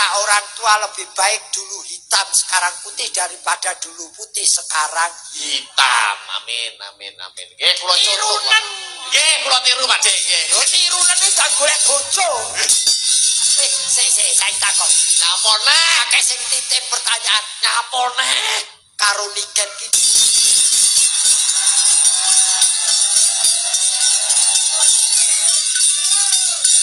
Kata orang tua lebih baik dulu hitam sekarang putih daripada dulu putih sekarang hitam. Amin, amin, amin. Nggih, kula contoh. Tirunen. Nggih, kula tiru Pak Dik, nggih. Yo tirunen iki gak golek bojo. Sik sik saya takon. Nyapa neh? Akeh sing titip pertanyaan Nyapa neh? Karo Niken ki.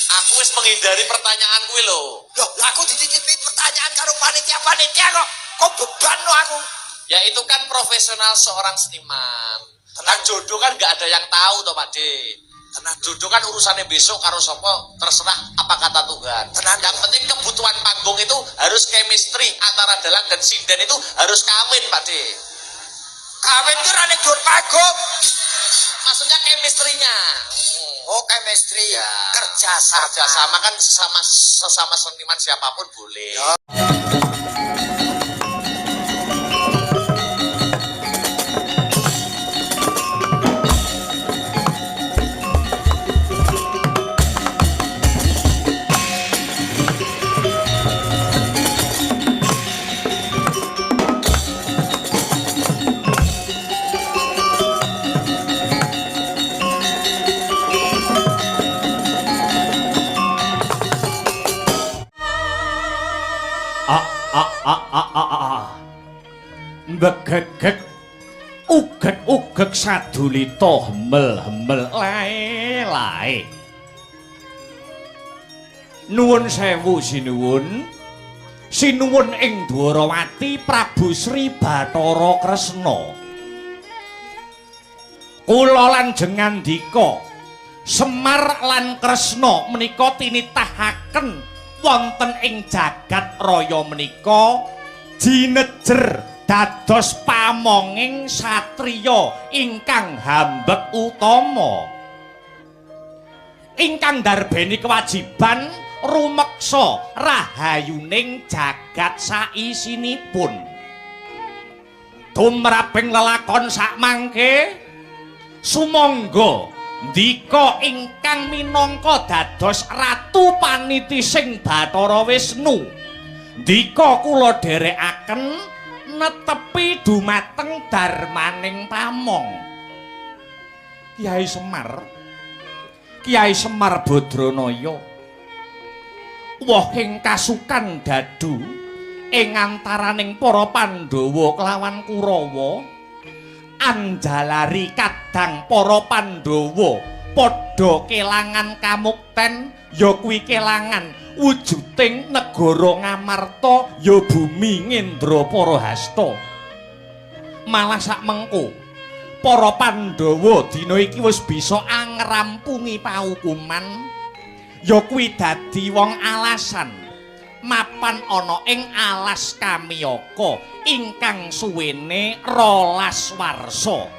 Aku wis menghindari pertanyaan kuwi lho. Loh, lah aku dititipi pertanyaan karo panitia-panitia kok. Kok beban lo aku? Ya itu kan profesional seorang seniman. Tentang jodoh kan nggak ada yang tahu toh Pak De. Tenan. Jodoh kan urusannya besok karo sopo terserah apa kata Tuhan. Tenan. Yang penting kebutuhan panggung itu harus chemistry antara dalang dan sinden itu harus kawin Pak De. Kawin ki ora ning dhuwur panggung. Maksudnya chemistry-nya. Oh, chemistry. Ya. Kerja sama. Kerja sama kan sesama sesama seniman siapapun boleh. Ya. A a a a a a. Mbegegeg ugeg-ugeg sadulita hemel-hemel lae lae. Nuwun sewu sinuwun. Sinuwun ing Dwarawati Prabu Sri Bathara Kresna. Kula lan jengandika Semar lan Kresna menika tinitahaken wonten ing jagat raya menika jinejer dados pamonging satriya ingkang hambek utama ingkang ndarbeni kewajiban rumeksa rahayuning jagat saisinipun. Tumraping lelakon sakmangke sumangga ndika ingkang minangka dados ratu paniti sing Bathara Wisnu. Ndika kula dherekaken netepi dumateng darmaning pamong. Kyai Semar, Kyai Semar Badranaya, wohing kasukan dadu ing antaraning para Pandhawa kelawan Kurawa, anjalari kadang para Pandhawa padha kelangan kamukten, ya kuwi kelangan wujuding negara Ngamarta, ya bumi Ngendraparahasta. Malah sakmengko para Pandhawa dina iki wis bisa angrampungi paukuman, ya kuwi dadi wong alasan mapan ana ing alas Kamiyaka ingkang suwene 12 warsa.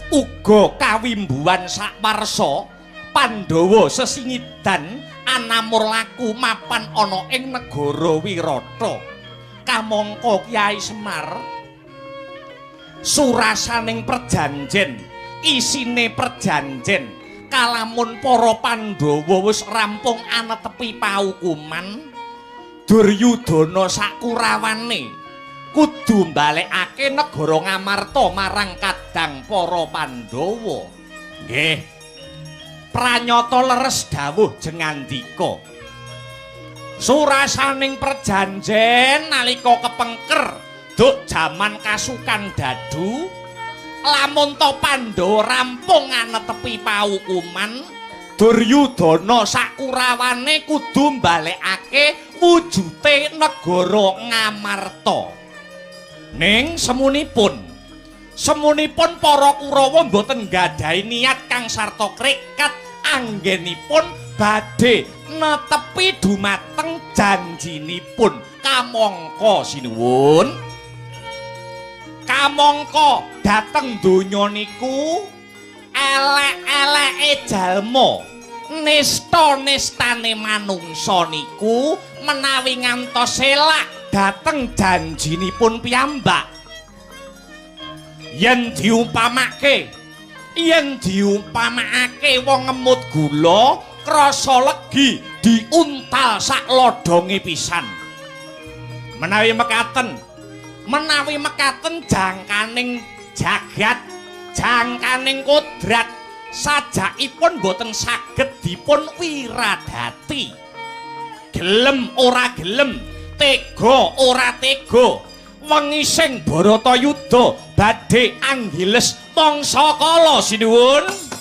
Uga kawimbuhan sakwarsa Pandhawa sesingidan anamur laku mapan ana ing negara Wirata. Kamangka Kyai Semar surasaning perjanjen, isine perjanjen kalamun para Pandhawa wis rampung anetepi paukuman, Duryudana sakurawane kudu mbalekake negara Ngamarta marang kadang para Pandhawa. Nggih. Pranyata leres dawuh jengandika. Surasaning perjanjen nalika kepengker duk jaman kasukan dadu, lamun to Pandhawa rampung anetepi paukuman, Duryudana sakurawane kudu mbalekake wujute negara Ngamarta. Ning semunipun para Kurawa mboten nggadahi niat kang sarta krekat anggenipun badhe netepi dumateng janjinipun. Kamangka sinuwun, kamangka dhateng donya niku elek-eleke jalma, nista-nistane manungsa niku menawi ngantos selak dhateng janjinipun piyambak. Yen diumpamake wong ngemut gula krasa legi Diuntal sak lodonge pisan. Menawi mekaten jangkaning jagat, jangkaning kodrat sajakipun boten saged dipun wiradati. Gelem ora gelem, tega ora tega, wengi sing Baratayuda badhe anggiles mangsa kala sinuwun.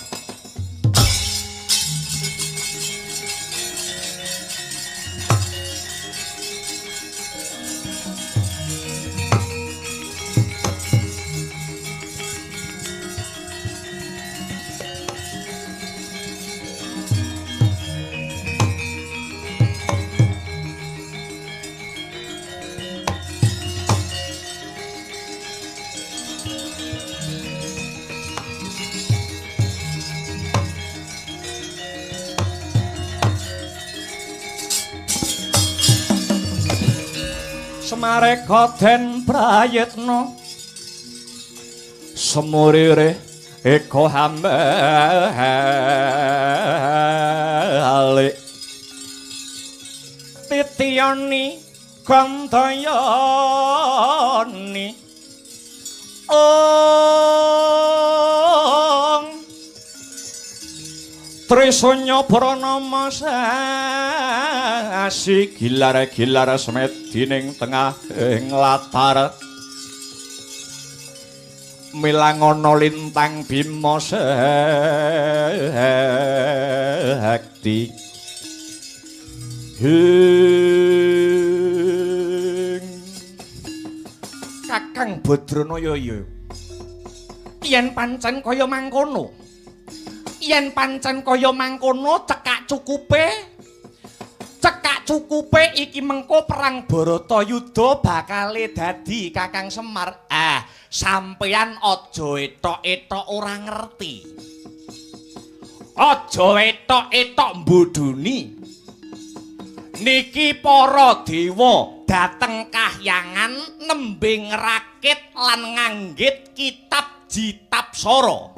Semareka den prayitna semurire eka hambalik titiyani gandayani ong Trisanya pranama sasi gilar-gilar semedi ning tengah ing latar milangono lintang bima sekti hing Kakang Badranaya ya yen pancen kaya mangkono, yen pancen kaya mangkono cekak cukupe iki mengko perang Baratayuda bakale dadi Kakang Semar. Ah, sampeyan aja etok-etok ora ngerti. Aja etok-etok mbodhoni. Niki para dewa dateng kahyangan nembe ngrakit lan nganggit kitab Jitapsara.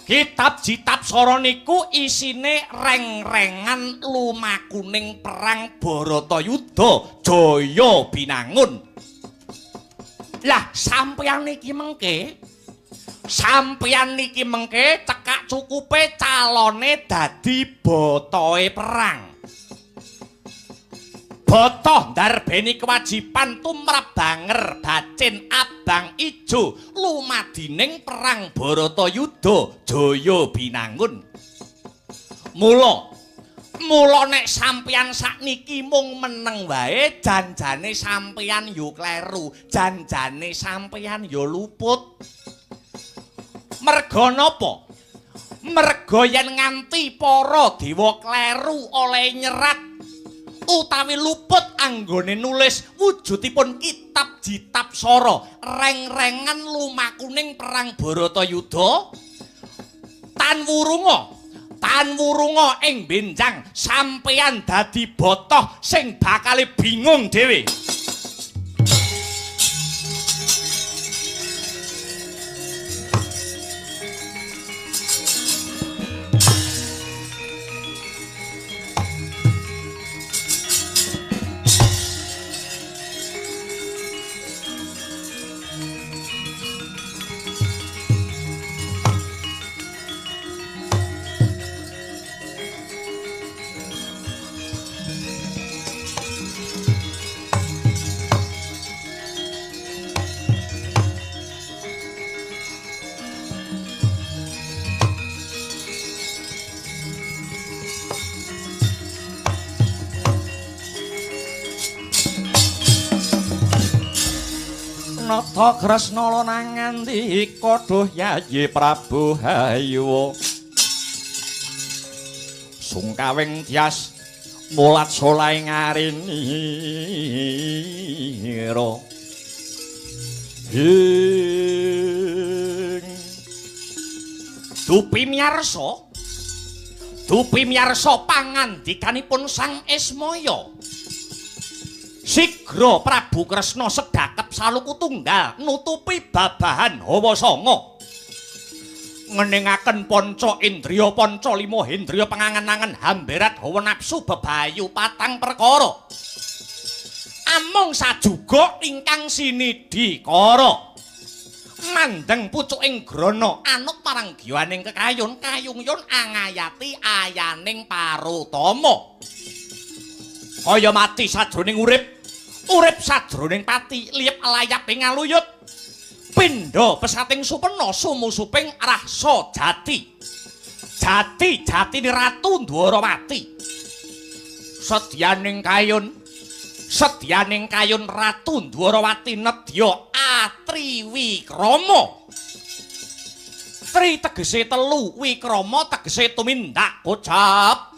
Kitab Jitapsara niku isine reng-rengan lumakuning perang Baratayuda Jaya Binangun. Lah sampeyan niki mengke cekak cukupe calone dadi botoe perang. Botoh ndarbeni kewajiban tumrap banger bacin abang ijo lumadining perang Baratayuda Jaya Binangun. Mula nek sampeyan sakniki mung meneng wae janjane sampeyan yo kleru, janjane sampeyan yo luput. Merga napa? Merga yen nganti para dewa kleru oleh nyerat utawi luput anggone nulis wujudipun kitab Jitapsara reng-rengan lumakuning perang Baratayuda tan wurunga ing benjang sampeyan dadi botoh sing bakale bingung dhewe. Nata Kresna lanang ngandika duh Yayi Prabu Hayuwa sungkawing tias mulat soleh ngarinira ing dupi miyarsa pangandikanipun Sang Ismaya. Sigra Prabu Kresna sedhakep saluku tunggal nutupi babahan Hawa Sanga. Ngeningaken panca indriya panca lima indriya pengangen-angen hamberat hawa nafsu bebayu patang perkara. Amung sajuga ingkang sinidhikara. Mandeng pucuking grana anut marang giwaning kekayun kayungyun angayati ayaning parutama. Kaya mati sajroning urip, urip sajroning pati, liyep layap ing aluyut. Pindha pesating supena sumusuping rasa jati. Jati jatine Ratu Ndwarawati. Sedyaning kayun, sedyaning kayun Ratu Ndwarawati nedya atriwikrama. Tri tegese telu, wikrama tegese tumindak kocap.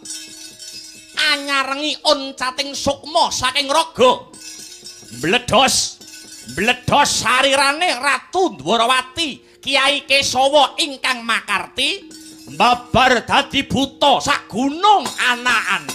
Anyarengi oncating sukma saking raga. Bledos bledos sarirane Ratu Ndwarawati, Kyai Kesawa ingkang makarti mbabar dadi buta sak gunung anaan.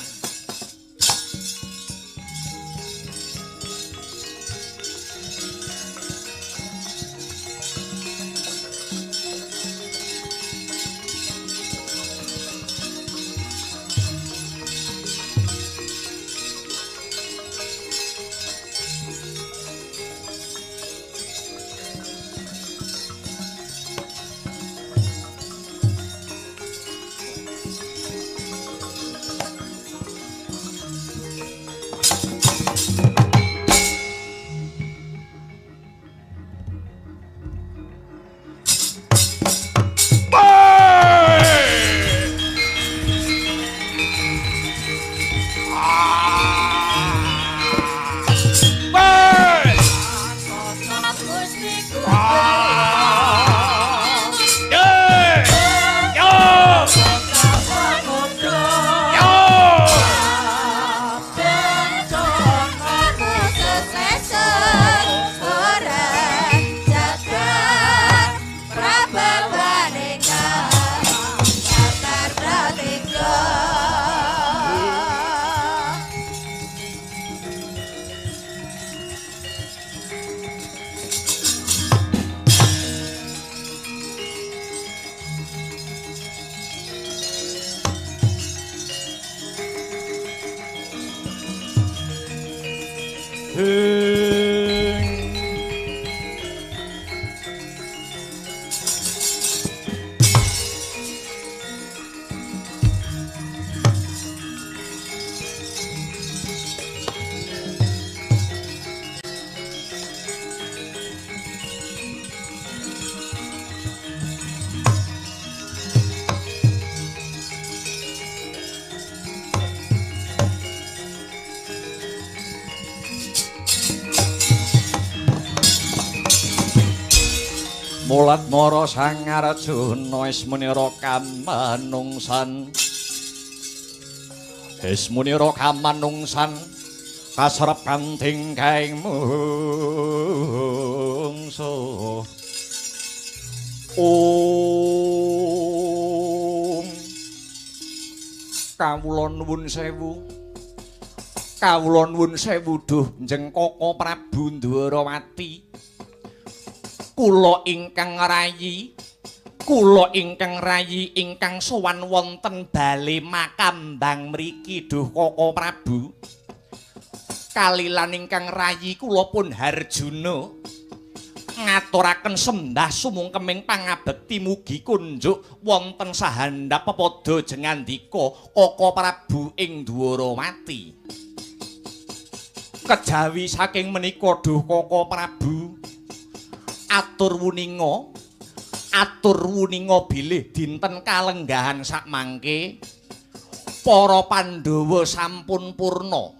Mulat mara Sang Arjuna ismunira kamanungsan. Ismunira kamanungsan kaserep kanting kaing mungsuh. Om kawula nuwun sewu. Kawula nuwun sewu duh Jengkaka Prabu Ndwarawati. Kula ingkang rayi, kula ingkang rayi ingkang sowan wonten bale makambang mriki duh Kaka Prabu. Kalilan ingkang rayi kula pun Harjuna ngaturaken sembah sumungkeming pangabekti mugi kunjuk wonten sahandap pepada jengandika Kaka Prabu ing Dwarawati. Kejawi saking menika duh Kaka Prabu, atur wuninga, atur wuninga bilih dinten kalenggahan sakmangke para Pandhawa sampun purna.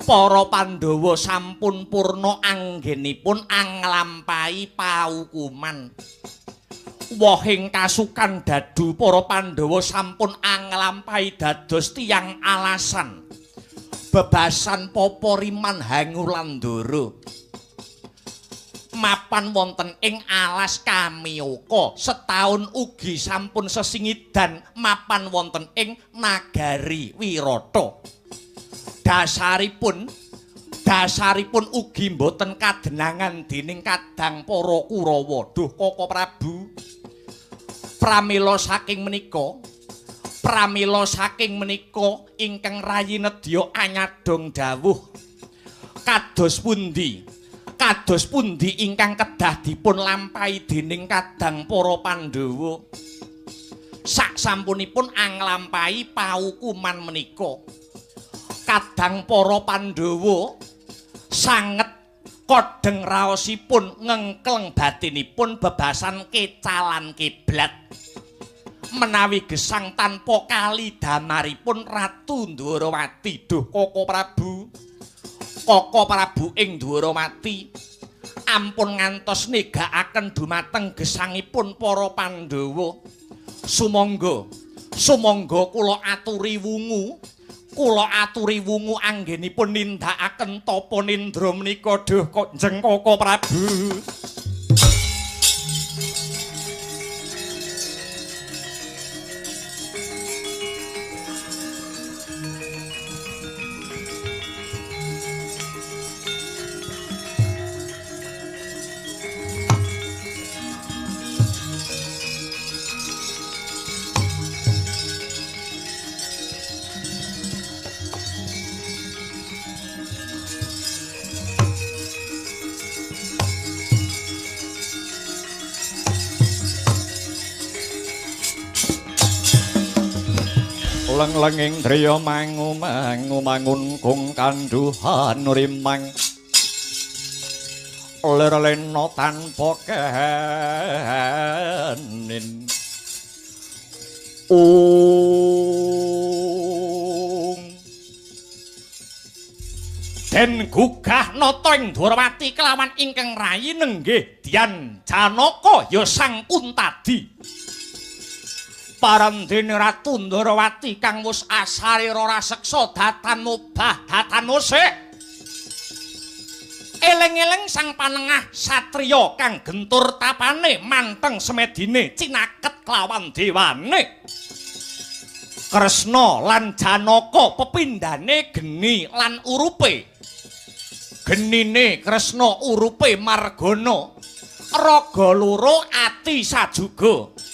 Para Pandhawa sampun purna anggenipun anglampahi paukuman. Wohing kasukan dadu para Pandhawa sampun anglampahi dados tiyang alasan. Bebasan poporiman Hangulandara. Mapan wonten ing alas Kamioka setaun ugi sampun sesingidan mapan wonten ing nagari Wirata. Dasaripun dasaripun ugi mboten kadenangan dening kadang para Kurawa. Duh Kaka Prabu, Pramila saking menika, pramila saking menika ingkang rayi nedya anyadong dawuh kados pundi? Kados pundi ingkang kedah dipun lampahi dening kadang para Pandhawa? Sak sampunipun anglampahi paukuman menika, kadang para Pandhawa sanget kodheng raosipun ngengkleng batinipun bebasan kecalan kiblat. Menawi gesang tanpa kali damaripun Ratu Ndwarawati. Duh Koko Prabu, Koko Prabu ing Ndwarawati, ampun ngantos negakaken dumateng gesangipun para Pandhawa. Sumangga, sumangga kula aturi wungu, kula aturi wungu anggenipun nindakaken tapa nindra menika. Duh Kanjeng Koko Prabu. Leng-lenging driya mangu mangu mangun kung kanduhan rimang lir lena tanpa kenin. Ung den gugah nata ing Dwarawati kelawan ingkang rayi nenggih Dyan Janaka ya Sang Kuntadi. Parandene Ratu Ndwarawati kang wis asarira raseksa datan mubah datan musik. Eleng-eleng sang panengah satriya kang gentur tapane manteng semedine cinaket kelawan dewane. Kresna lan Janaka pepindhane geni lan urupe. Genine Kresna urupe margana. Raga loro ati sajuga.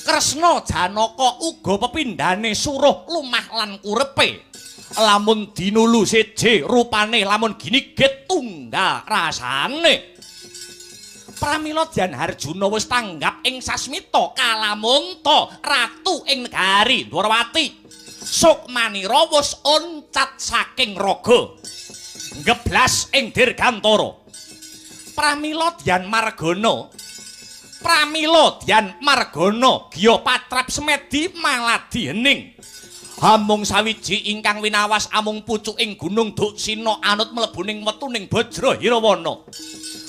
Kresna Janaka uga pepindhane suruh lumah lan kurepe. Lamun dinulu seje rupane, lamun ginigit tunggal rasane. Pramila Dyan Harjuna wis tanggap ing sasmita kalamunta ratu ing negari Dwarawati. Sukmanira wis oncat saking raga ngeblas ing dirgantara. Pramila Dyan Margana, pramila Dyan Margana giya patrap semedi maladi hening. Amung sawiji ingkang winawas amung pucuking gunung Duksina anut mlebuning wetuning Bajra Hirawana.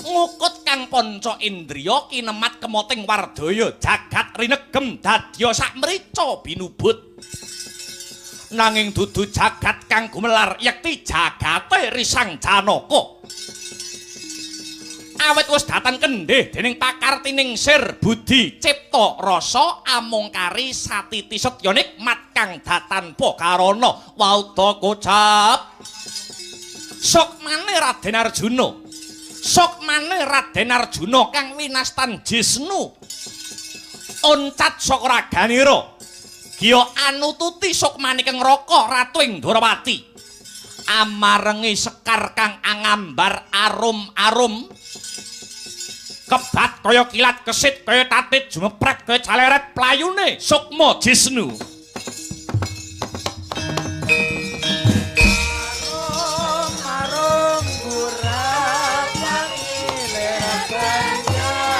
Ngukut kang panca indriya kinemat kemoting wardaya jagat rinegem dadya sakmrica binubut. Nanging dudu jagat kang gumelar yekti jagate Risang Janaka. Awit wis datan kendhih dening pakartining sir budi cipta rasa amung kari satiti setya nikmat kang datan pa karana wauda kocap. Sukmane Raden Arjuna, sukmane Raden Arjuna kang winastan Jisnu oncat saka raganira giya anututi sukmane kang raka ratu ing Dwarawati. Amarengi sekar kang angambar arum-arum kebat kaya kilat kesit kaya tatit jumeprek kaya caleret playune sukma Jisnu. Arum, arum, gurap, wangi, merah, banjaran.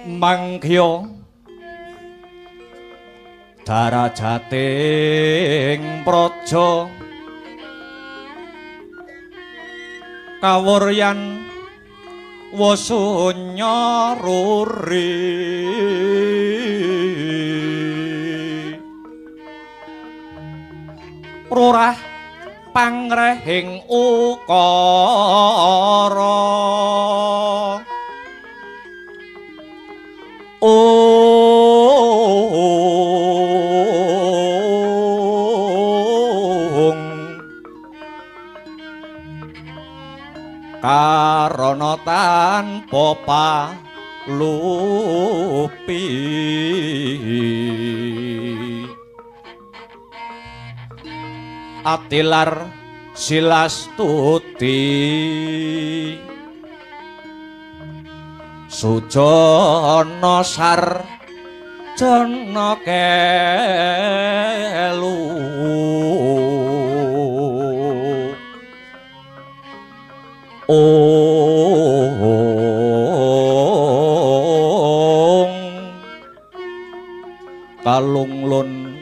Mangkya darajating praja kawuryan wasunya ruri rurah pangrehing ukara. Ong karana tanpa palupi atilar silastuti sujana sarjana kelu ong kalunglun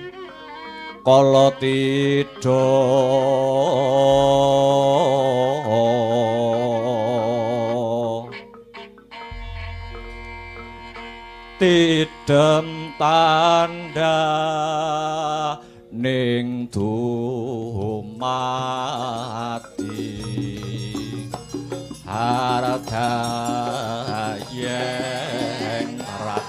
kala tidha tidem tandha ning dumadi harta yen rat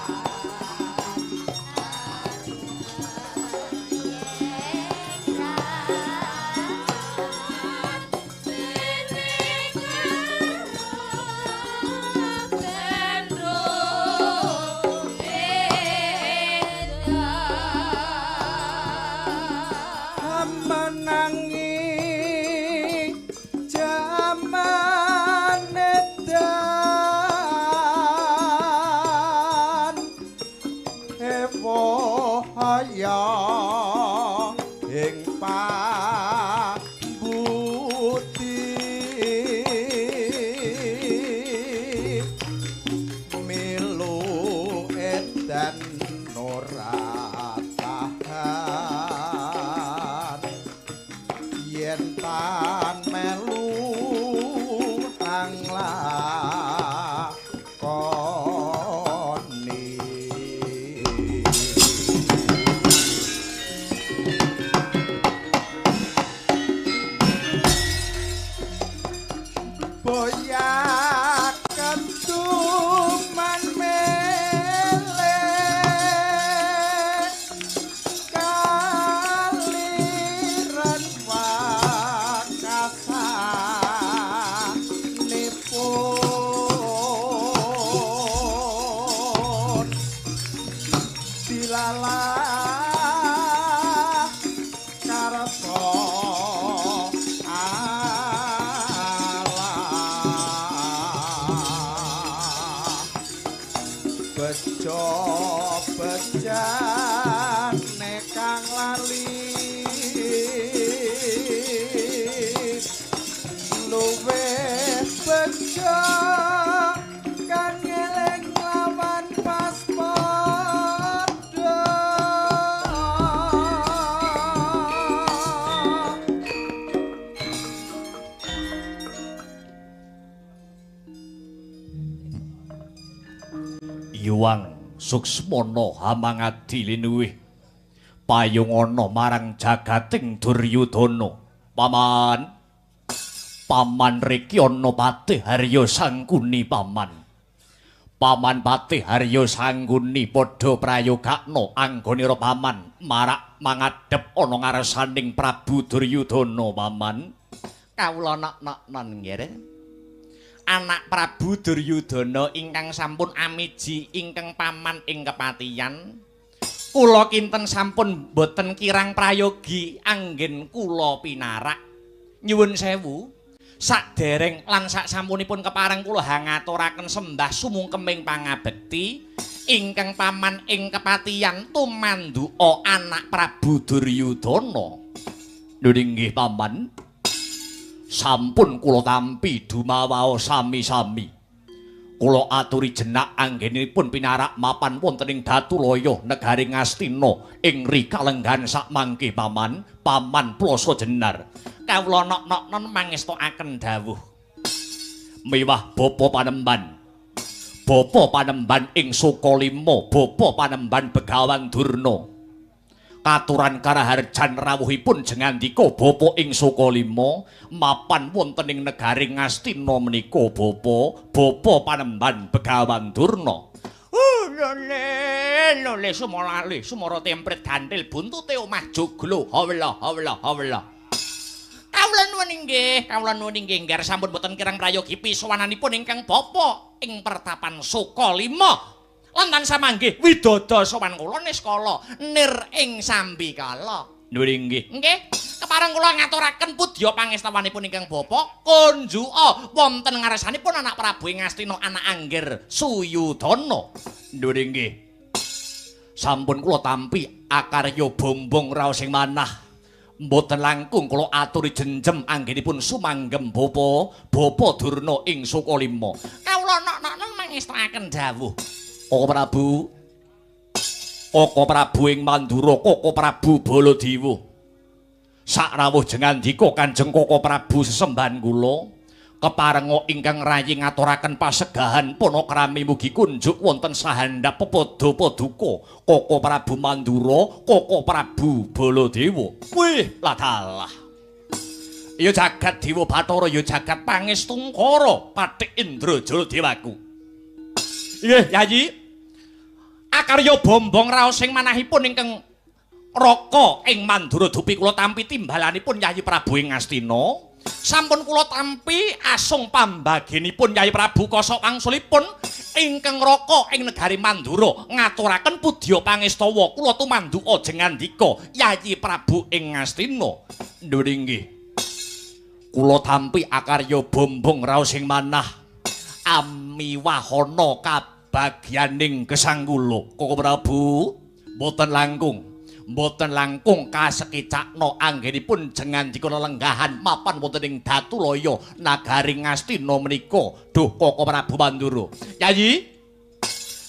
Yuwang Suksmana hamangadi linuwih payung ana marang jagating Duryudana. Paman, paman riki ana Patih Harya Sangkuni paman. Paman Patih Harya Sangkuni padha prayogakna anggonira paman marak mangadhep ana ngarsaning Prabu Duryudana paman. Kawula nok-noknon nggih. Anak Prabu Duryudana ingkang sampun amiji ingkang paman ing kepatihan, kula kinten sampun boten kirang prayogi anggen kula pinarak. Nyuwun sewu, sadereng lan saksampunipun kepareng kula hangaturaken sembah sumungkeming pangabekti ingkang paman ing kepatihan tumanduka anak Prabu Duryudana. Lho inggih paman, sampun kula tampi dumawaos sami-sami. Kula aturi jenak anggenipun pinarak mapan wonten ing Datulaya negari Ngastina ing rikalenggan sakmangke paman, paman Plasa Jenar. Kawula nok-noknon mangestokaken dawuh. Miwah bapa panemban. Bapa panemban ing Sukalima, bapa panemban Begawan Durna. Katuran karaharjan rawuhipun jengandika bapa ing Sukalima mapan wonten ing negari Ngastina menika bapa, bapa panemban Begawan Durna. Lole lole sumara sumara tempret gantil buntute omah joglo hawla hawla hawla. Kawula nuwun inggih, kawula nuwun inggih ngger sampun boten kirang prayogi pisowananipun ingkang bapa ing pertapan Sukalima. Lan tansah manggih widada sowan kula niskala nir ing sambikala. Nuwun inggih. Nggih, kepareng kula ngaturaken pudya pangestawanipun ingkang bapa kunjuka wonten ngarsanipun anak Prabu ing Ngastina anak Angger Suyudana. Nuwun inggih. Sampun kula tampi akarya bombong raos ing manah. Mboten langkung kula aturi jenjem anggenipun sumanggem bapa, bapa Durna ing Sukalima. Kawula nok-nok mangestakaken dawuh. Koko Prabu, Koko Prabu ing Mandura, Koko Prabu Baladewa. Sakrawuh jengandika Kanjeng Koko Prabu sesembahan kula keparenga ingkang rayi ngaturaken pasegahan panakrami mugi kunjuk wonten sahandhap pepada paduka Koko Prabu Mandura, Koko Prabu Baladewa. Wih, ladalah. Ya jagat Dewa Bathara, ya jagat Pangestungkara, Pathik Indra Jaladewaku. Nggih, Yayi. Akarya bombong raos ing manahipun ingkang raka ing Mandura dupi kula tampi timbalanipun Yayi Prabu ing Ngastina. Sampun kula tampi asung pambagenipun Yayi Prabu Kosok wangsulipun ingkang raka ing negari Mandura ngaturaken pudya pangestawa kula tumanduka jengandika Yayi Prabu ing Ngastina. Nuwun inggih. Kula tampi akarya bombong raos ing manah amiwahana kabagyaning gesang kula. Koko Prabu mboten langkung, mboten langkung kasekicakna anggenipun jengandika lelenggahan mapan wonten ing Datulaya nagari Ngastina menika. Duh Koko Prabu Mandura. Yayi,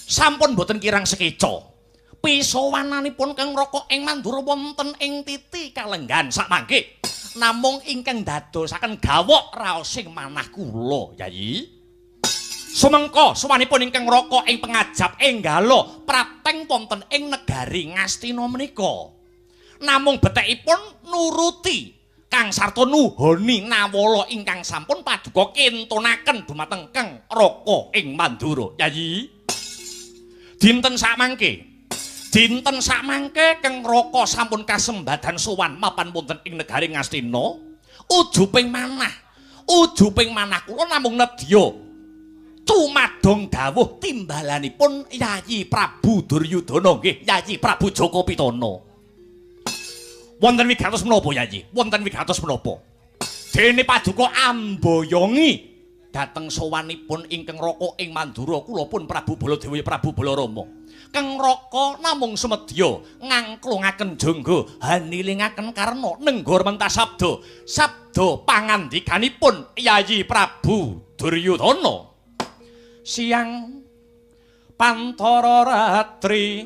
sampun mboten kirang sekeca. Pisowananipun kang raka ing Mandura wonten ing titi kalenggahan sakmangke. Namung ingkang dadosaken gawok raosing manah kula, Yayi. Sumengko sowanipun ingkang raka ing pengajap enggala prapteng wonten ing negari Ngastina menika. Namung betekipun nuruti Kang sarta nuhoni nawala ingkang sampun paduka kintunaken dumateng Kang Raka ing Mandura. Yayi, dinten sakmangke, dinten sakmangke Kang Raka sampun kasembadan sowan mapan wonten ing negari Ngastina. Ujuping manah, ujuping manah kula namung nedya cumadong dawuh timbalanipun Yayi Prabu Duryudana nggih Yayi Prabu Jaka Pitana. Wonten wigatos menapa Yayi? Wonten wigatos menapa? Dene paduka amboyongi dhateng sowanipun ingkang Raka ing Mandura kula pun Prabu Baladewa Prabu Balarama. Kang Raka namung semedya ngangklungaken jangga hanilingaken karna nenggor mentas sabda sabda pangandikanipun Yayi Prabu Duryudana. Siang pantara ratri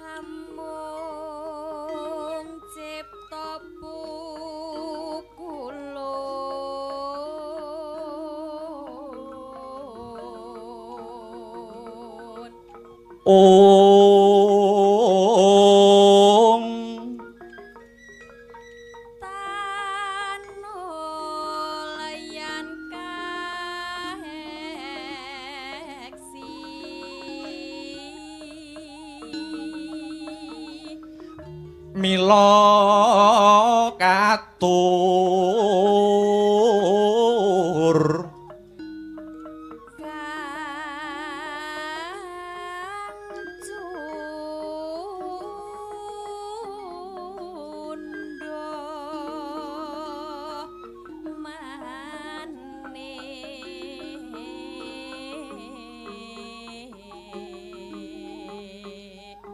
amung cipta pukulun ong tanulayan kaheksi mila katur kang cundha manik.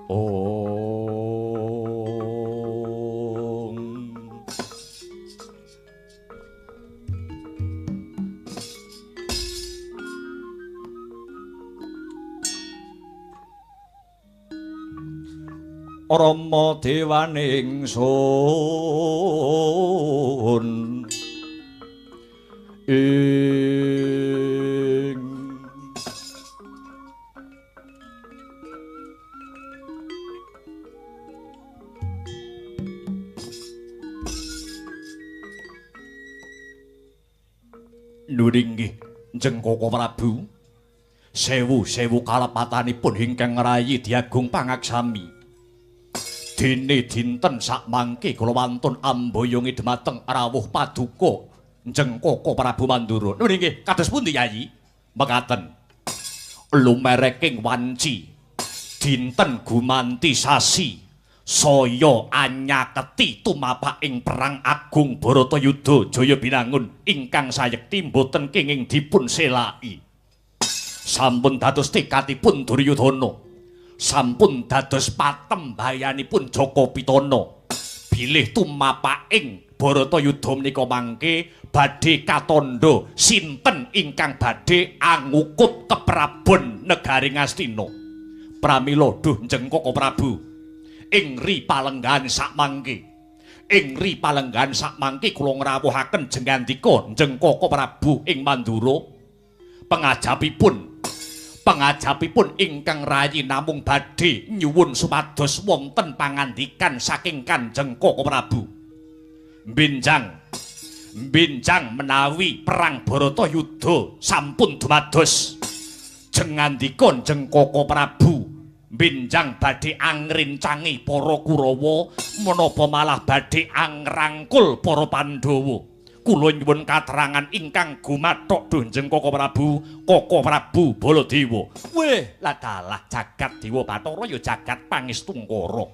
Ong Rama dewaning sun ing nuringgih Jengkoko Prabu sewu-sewu kalepatanipun ingkang ngrayi diagung pangaksami. Dene dinten sakmangke kula wantun amboyongi dhumateng rawuh paduka Jengkoko Prabu Mandura. Nuringgih kados pundi Yayi? Mekaten. Lumereking wanci dinten gumanti sasi saya anyaketi tumapaking perang agung Bharatayuda Jaya Binangun ingkang sayekti mboten kenging dipun selaki. Sampun dados tekadipun Duryudana, sampun dados patembayanipun Jaka Pitana bilih tumapaking Bharatayuda menika mangke badhe katandha sinten ingkang badhe angukup keprabon negari Ngastina. Pramila duh Jengkoko Prabu, ing ri palenggahan sakmangke, ing ri palenggahan sakmangke kula ngrawuhaken jengandika Jengkoko Prabu ing Mandura. Pengajapipun ingkang rayi namung badhe nyuwun supados wonten pangandikan saking Kanjeng Koko Prabu. Benjang menawi perang Bharatayuda sampun dumados, jengandika Jengkoko Prabu benjang badhe angrincangi para Kurawa menapa malah badhe angrangkul para Pandhawa. Kula nyuwun katerangan ingkang gumathok duh Jengkoko Prabu, Koko Prabu Baladewa. Weh, ladalah jagat Dewa Bathara ya jagat pangestungkara.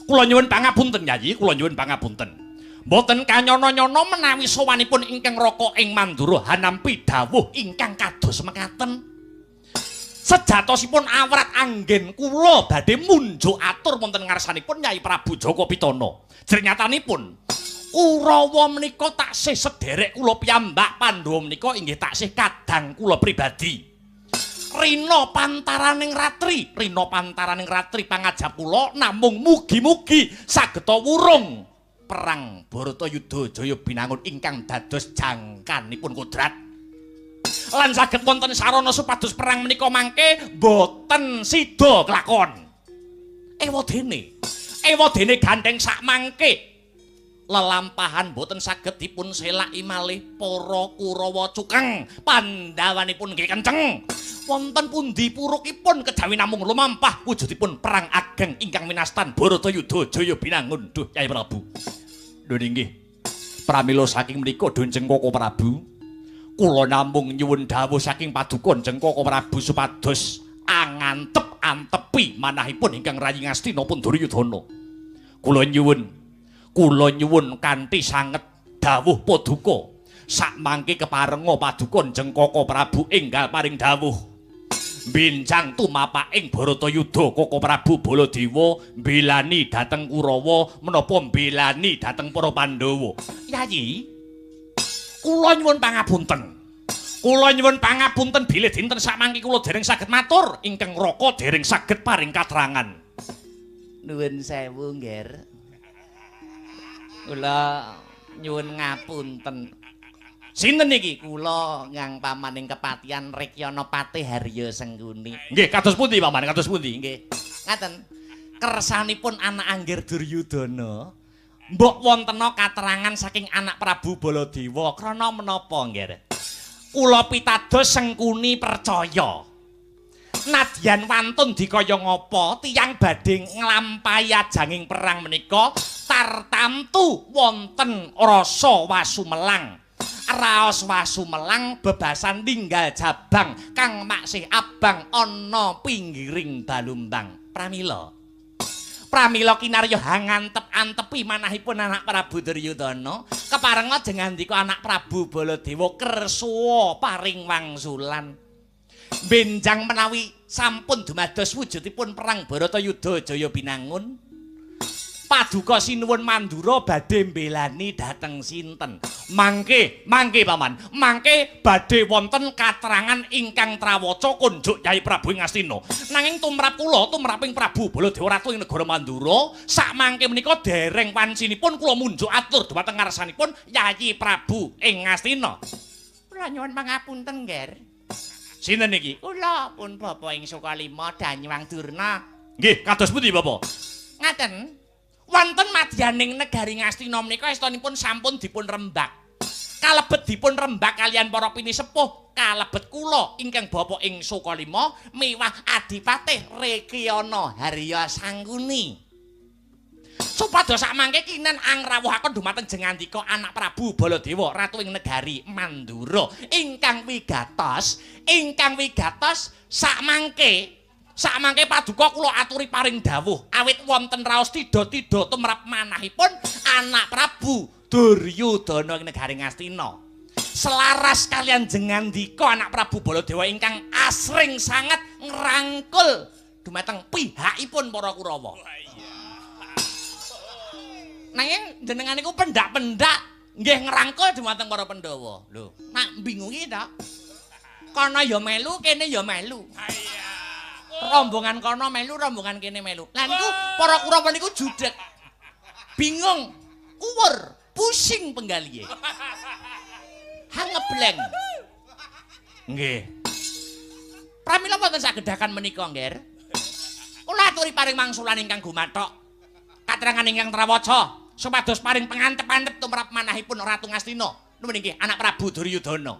Kula nyuwun pangapunten Yayi, kula nyuwun pangapunten. Mboten kanyono-nyono menawi sowanipun ingkang raka ing Mandura hanampi dawuh ingkang kados mekaten. Sejatosipun awrat anggen kula badhe munjuk atur wonten ngarsanipun Nyai Prabu Jaka Pitana. Jernyatanipun Kurawa menika taksih sederek kula piyambak, Pandhawa menika inggih taksih kadang kula pribadi. Rina pantaraning ratri, rina pantaraning ratri pangajap kula namung mugi-mugi sageta wurung perang Bharatayuda Jaya Binangun ingkang dados jangkanipun kodrat. Lan saged wonten sarana supados perang menika mangke boten sida kelakon. Ewadene gandheng sakmangke lelampahan boten saged dipun selaki malih para Kurawa cukeng, pandhawanipun nggih kenceng. Wonten pundi purukipun kejawi namung lumampah wujudipun perang ageng ingkang minastan Bharatayuda Jaya Binangun. Duh Kyai Prabu. Lho inggih. Pramila saking menika duh Jengkoko Prabu, kula namung nyuwun dawuh saking paduka Jengkoko Prabu supados angantep-antepi manahipun ingkang rayi Ngastina pun Duryudana. Kula nyuwun kanthi sanget dawuh paduka sakmangke keparenga paduka Jengkoko Prabu enggal paring dawuh benjang tumapaking Bharatayuda Koko Prabu Baladewa mbelani dhateng Kurawa menapa mbelani dhateng para Pandhawa. Yayi, kula nyuwun pangapunten. Kula nyuwun pangapunten bilih dinten sakmangke kula dereng saged matur ingkang raka dereng saged paring katerangan. Nuwun sewu, Ngger. Kula nyuwun ngapunten. Sinten niki? Kula ngang pamaning kepatihan Rekyana Patih Harya Sengkuni. Nggih, kados pundi paman? Kados pundi? Nggih. Ngaten. Kersanipun anak Anggir Duryudana mbok wontena katerangan saking anak Prabu Baladewa krana menapa, Nggir? Kula pitados Sengkuni percaya. Nadyan wantun dikaya ngapa tiyang badhe nglampahi ajanging perang menika tartamtu wonten rasa wasumelang. Raos wasumelang bebasan ninggal jabang kang maksih abang ana pinggiring balumbang. Pramila kinarya hangantep-antepi manahipun anak Prabu Duryudana keparenga jengandika anak Prabu Baladewa kersuwa paring wangsulan. Benjang menawi sampun dumados wujudipun perang Bharatayuda Jaya Binangun, paduka sinuwun Mandura badhe mbelani dhateng sinten? Mangke, mangke paman, mangke badhe wonten katerangan ingkang trawaca kunjuk Yai Prabu ing Ngastina. Nanging tumrap kula, tumraping Prabu Baladewa Ratu ing negara Mandura, sakmangke menika dereng wancinipun kula munjuk atur dhumateng ngarsanipun Yayi Prabu ing Ngastina. Kula nyuwun pangapunten, Ngger. Sinten iki? Kula pun bapa ing Sukalima Danyuwang Durna. Nggih, kados pundi Bapak? Ngaten. Wonten madyaning negari Ngastina menika estunipun sampun dipun rembak. Kalebet dipun rembak kalian para pinisepuh, kalebet kula ingkang bapa ing Sukalima miwah Adipatih Rekyana Harya Sangkuni. Supados sakmangke kinen angrawuhaken dumateng jengandika anak Prabu Baladewa ratu ing negari Mandura ingkang wigatos, sakmangke sakmangke paduka kula aturi paring dawuh awit wonten raos tida-tida tumrap manahipun anak Prabu Duryudana ing negari Ngastina. Selaras kalian jengandika anak Prabu Baladewa ingkang asring sanget ngrangkul dumateng pihakipun para Kurawa. Nanging jenengan niku pendak-pendak nggih ngrangkul dumateng para Pandhawa. Lho, nak bingungi ta? Kono ya melu, kene ya melu. Rombongan kono melu, rombongan kene melu. Lah niku para Kurawa niku judeg. Bingung, kuwur, pusing penggalihe. Hangebleng. Nggih. Pramila wonten sagedakan menika, Ngger. Kula aturi paring mangsulan ingkang gumathok. Katrangan ingkang trawaca supados paring pengantep-antep tumrap manahipun Ratu Ngastina. Nuwun inggih anak Prabu Duryudana.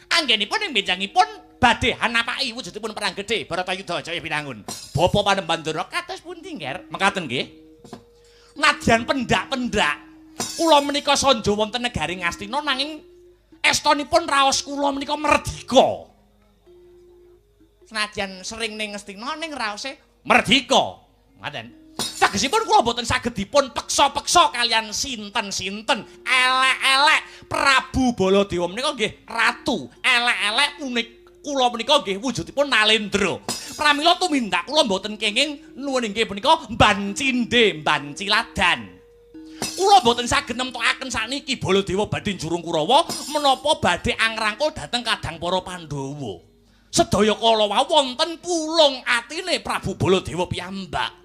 Anggenipun ing benjangipun badhe hanapaki wujudipun perang gedhe Baratayuda Jaya Binangun. Bapa Panembahan Durna kados pundi, Ngger? Mekaten nggih. Nadyan pendak-pendak kula menika sanja wonten negari Ngastina nanging estunipun raos kula menika merdika. Senajan sering ning Ngastina ning raose merdika. Ngaten. Tegesipun kula boten saged dipun peksa-peksa kalian sinten-sinten. Elek-elek Prabu Baladewa menika nggih ratu. Elek-elek unik kula menika nggih wujudipun Nalendra. Pramila tumindak kula mboten kenging nuwun inggih punika mbancinde mbanciladan. Kula mboten saged nemtokaken sakniki Baladewa badhe njurung Kurawa menapa badhe angrangkul dhateng kadang para Pandhawa. Sedaya kala wau wonten pulung atine Prabu Baladewa piyambak.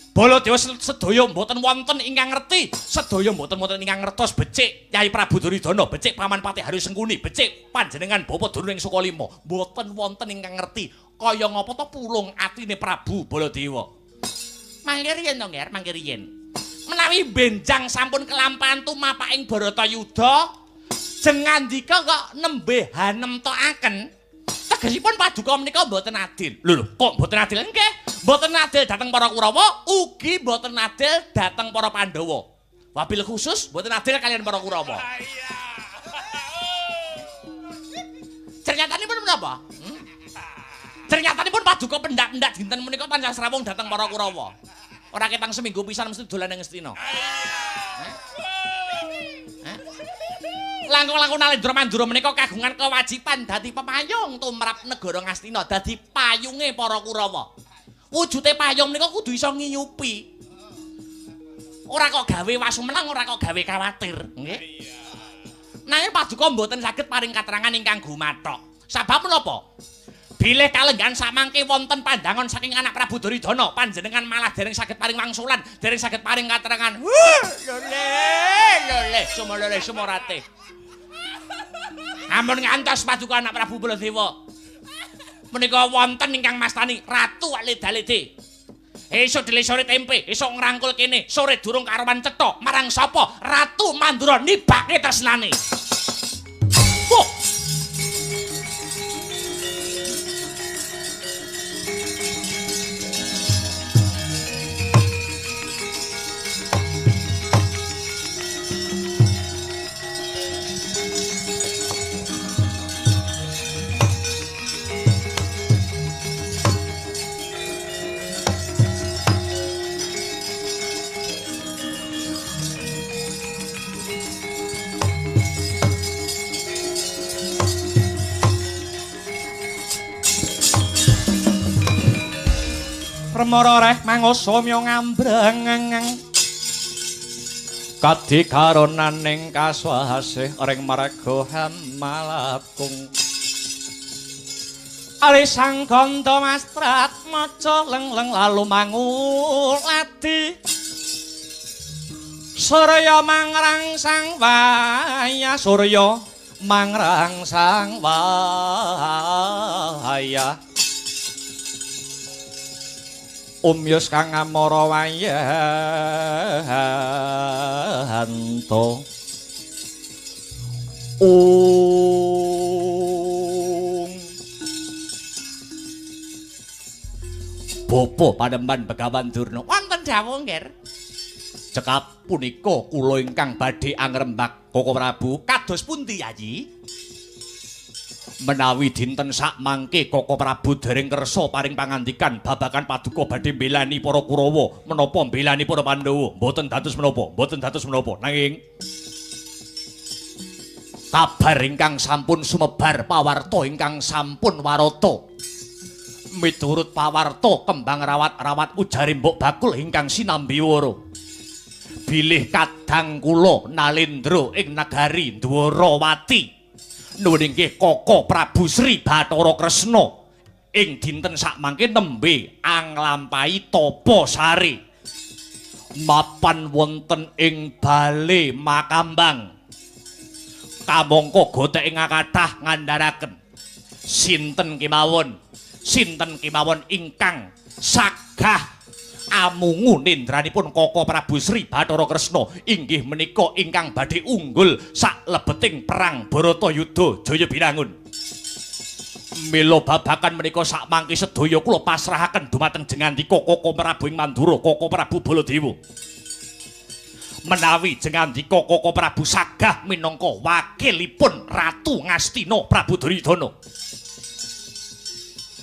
Baladewa sedaya mboten wonten ingkang ngerti, sedaya mboten wonten ingkang ngertos becik Kyai Prabu Duryudana, becik Paman Patih Haryo Sengkuni, becik panjenengan Bapa Durna ing Sukalima, mboten wonten ingkang ngerti kaya ngapa to pulung atine Prabu Baladewa. Mangke riyen to, Ngger, mangke riyen. Menawi benjang sampun kelampahan tumapaking Baratayuda, jengandika kok nembe hanemtokaken. Tegesipun paduka menika mboten adil. Lho lho, kok mboten adil? Nggih, mboten adil dhateng para Kurawa, ugi mboten adil dhateng para Pandhawa. Wabil khusus mboten adil kalian para Kurawa. Cernyatanipun menapa? Cernyatanipun paduka pendak-pendak dinten menika tansah srawung dhateng para Kurawa. Ora ketang seminggu pisan mesti dolan ing Ngastina. Langkung-langkung Nalendra Mandura menika kagungan kewajiban dadi pepayung tumrap negara Ngastina, dadi payunge para Kurawa. Wujude payung menika kudu iso ngiyupi. Ora kok gawe wasumeneng, ora kok gawe kawatir, nggih. Nanging paduka mboten saged paring katerangan ingkang gumathok. Sabab menapa? Bilih kalenggahan samangke wonten pandangan saking anak Prabu Duryudana, panjenengan malah dereng saged paring wangsulan, dereng saged paring katerangan. Wuh, lole, lole, sumolole sumorate. Ampun ngantos paduka anak Prabu Baladewa. Menika wonten ingkang mastani Ratu Aleda-lede. Esuk dele sore tempe, esuk ngrangkul kene, sore durung karuan cetha marang sapa? Ratu Mandura nibake tresnane. Wah. Remara reh mangoso myo ngambreng. Kadikaronaning kaswasih ring marga hamalakung. Ali sang ganda mastrat maca leng-leng lalu manguladi. Surya mangrangsang waya, surya mangrangsang waya. Umyus kang amara wayanto. Ung. Bapa panemban Begawan Durna wonten dawuh nggih. Cekap punika kula ingkang badhe angrembak Koko Prabu. Kados pundi Yayi? Menawi dinten sakmangke Koko Prabu dereng kersa paring pangandikan babagan paduka badhe mbelani para Kurawa menapa mbelani para Pandhawa, mboten dados menapa, mboten dados menapa. Nanging kabar ingkang sampun sumebar pawarta ingkang sampun warata miturut pawarta kembang rawat-rawat ujare mbok bakul ingkang sinambi wara bilih kadang kula Nalendra ing nagari Dwarawati nuwun inggih Koko Prabu Sri Bathara Kresna ing dinten sakmangke nembe anglampahi tapa sare mapan wonten ing bale Makambang. Kamangka gothek ing kathah ngandharaken sinten kemawon, sinten kemawon ingkang sagah amungu nendranipun Koko Prabu Sri Bathara Kresna inggih menika ingkang badhe unggul saklebeting perang Baratayuda Jaya Binangun. Mila babagan menika sakmangke sedaya kula pasrahaken dumateng jengandika Koko Prabu ing Mandura, Koko Prabu Baladewa. Menawi jengandika Koko Prabu sagah minangka wakilipun Ratu Ngastina Prabu Duryudana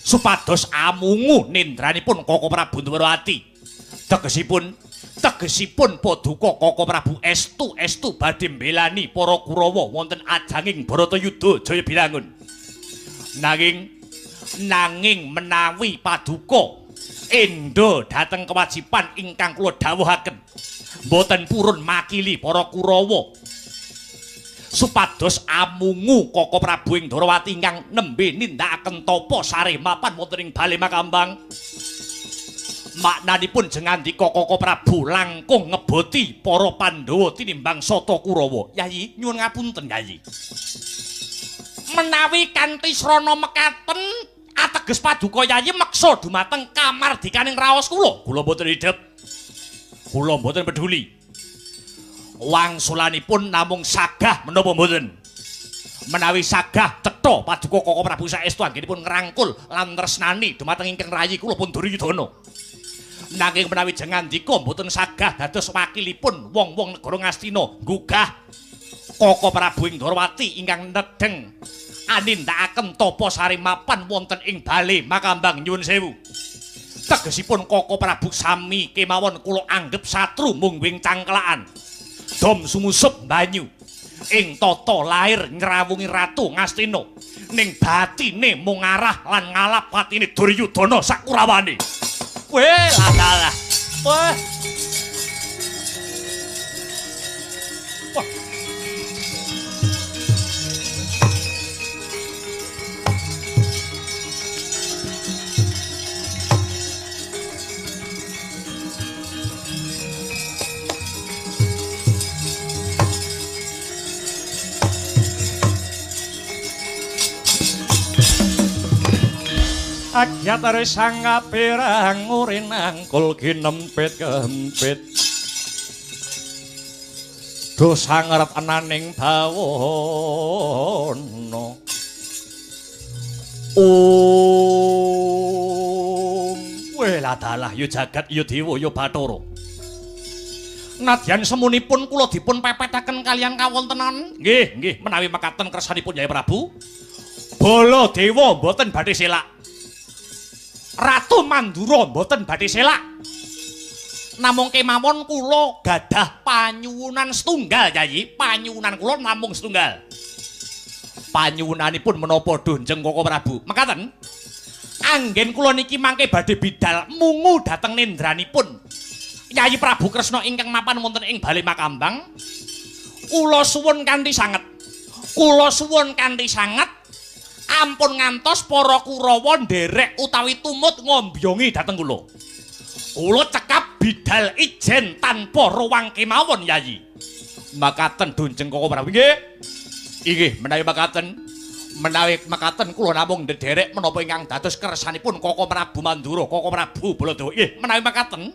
supados amungu nendranipun Koko Prabu Dwarawati. Tegesipun paduka Koko Prabu estu-estu badhe mbelani para Kurawa wonten ajanging Baratayuda Jaya Binangun. Nanging menawi paduka endha dhateng kewajiban ingkang kula dawuhaken mboten purun makili para Kurawa supados amungu Koko Prabu ing Dwarawati ingkang nembe nindakaken tapa sare mapan wonten ing bale Makambang. Maknanipun jengandika Koko Prabu langkung ngeboti para Pandhawa tinimbang sata Kurawa. Yayi, nyuwun ngapunten Yayi. Menawi kanthi srana mekaten ateges paduka Yayi meksa dumateng kamardikaning raos kula. Kula mboten idhep. Kula mboten peduli. Wangsulanipun namung sagah menapa mboten. Menawi sagah cetha paduka Koko Prabu saestu anggenipun ngrangkul lan tresnani dumateng ingkang rayi kula pun Duryudana. Nanging menawi jengandika mboten sagah dados wakilipun wong-wong negara Ngastina nggugah Koko Prabu ing Dwarawati ingkang nedheng anindakaken tapa sare mapan wonten ing bale Makambang nyuwun sewu. Tegesipun Koko Prabu sami kemawon kula anggep satru mungguing cangkelaan. Dom sumusup banyu ing tata lair nyrawungi Ratu Ngastina ning batine mung ngarah lan ngalap patine Duryudana sakurawane. Weh ladalah. Wah. Wah. Agyatare sang kapirang urinangkul ginempit kempit dosa ngerep ananing bawana. Om weladalah ya jagat ya dewa ya bathara. Nadyan semunipun kula dipun pepetaken kaliyan kawontenan. Nggih, nggih, menawi mekaten kersanipun Yai Prabu. Baladewa mboten badhe selak. Ratu Mandura mboten badhe selak. Namung kemawon kula gadah panyuwunan setunggal, Yayi. Panyuwunan kula namung setunggal. Panyuwunanipun menapa Dunjeng Koko Prabu? Mekaten. Anggen kula niki mangke badhe bidal mungu dhateng nendranipun Yayi Prabu Kresna ingkang mapan wonten ing Bale Makambang. Kula suwun kanthi sanget. Kula suwun kanthi sanget ampun ngantos para Kurawa nderek utawi tumut ngombyongi dhateng kula. Kula cekap bidal ijen tanpa ruwang kemawon Yayi. Makaten Dunjeng Koko Prabu nggih. Inggih menawi makaten. Menawi makaten kula namung ndederek menapa ingkang dados kersanipun Koko Prabu Mandura, Koko Prabu Baladewa. Nggih, menawi makaten.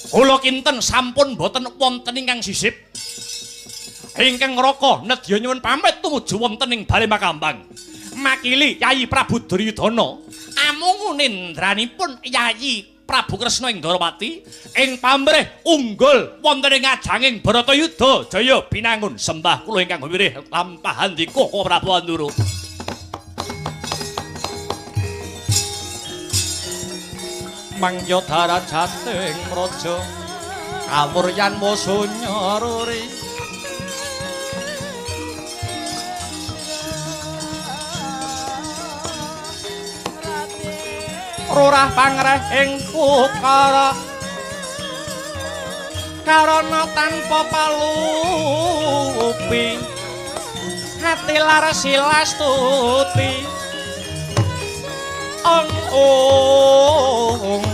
Kula kinten sampun boten wonten ingkang sisip. Ingkang Raka nedya nyuwun pamit tumuju wonten ing Bale Makambang. Makili Yayi Prabu Duryudana amungu nindranipun Yayi Prabu Kresna ing Ndorowati ing pamrih unggul wonten ing ajanging Bharatayuda jaya binangun sembah kula ingkang wirih lampahan dika Koko Prabu Mandura. Mangya darajating praja kawuryan wasunya ruri rurah pangreh ing ukara karana tanpa palupi hati laras silastuti ong ong.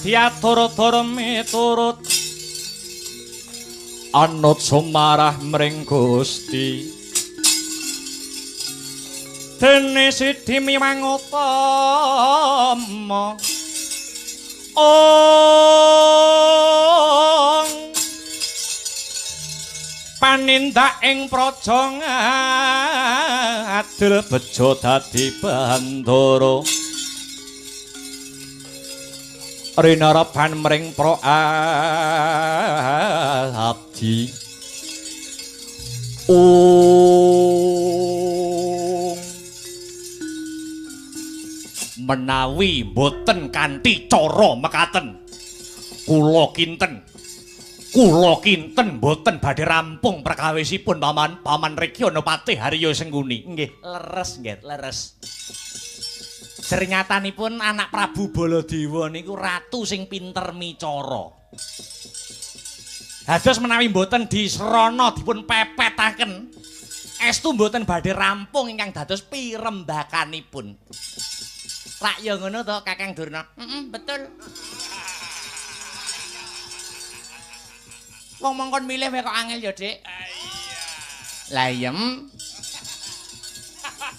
Diatur-atur miturut anut sumarah mring Gusti dene sidhi miwang utama ong panindak ing praja ngadil bejo dadi bandara rinaraban mring pra abdi ung menawi mboten kanthi cara mekaten kula kinten mboten badhe rampung perkawisipun paman paman Rekyana Patih Harya Sengkuni. Nggih leres nggih leres. Sernyatanipun anak Prabu Baladewa niku ratu sing pinter micara. Dados menawi mboten disrana dipun pepetaken, estu mboten badhe rampung ingkang dados pirembakanipun. Rak ya ngono to Kakang Durna? Heeh, betul. Wong mongkon milih wae kok angel ya, Dik. Lah iya.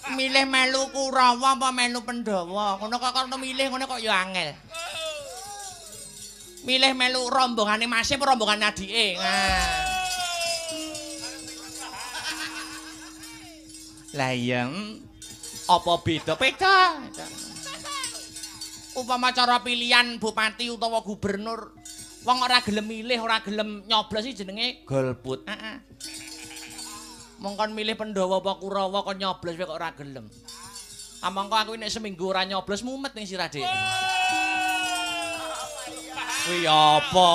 Milih melu Kurawa apa melu Pandhawa? Ngono kok kono milih ngono kok ya angel. Milih melu rombongane mase apa rombongane adike? Nah. Lah iya. Apa beda? Beda. Upama cara pilihan bupati utawa gubernur, wong ora gelem milih, ora gelem nyoblos iki jenenge golput. Heeh. Mongkon milih Pandhawa apa Kurawa kon nyoblos kowe kok ora gelem. Amangka aku nek seminggu ora nyoblos mumet ning sirah, Dik. Kuwi apa?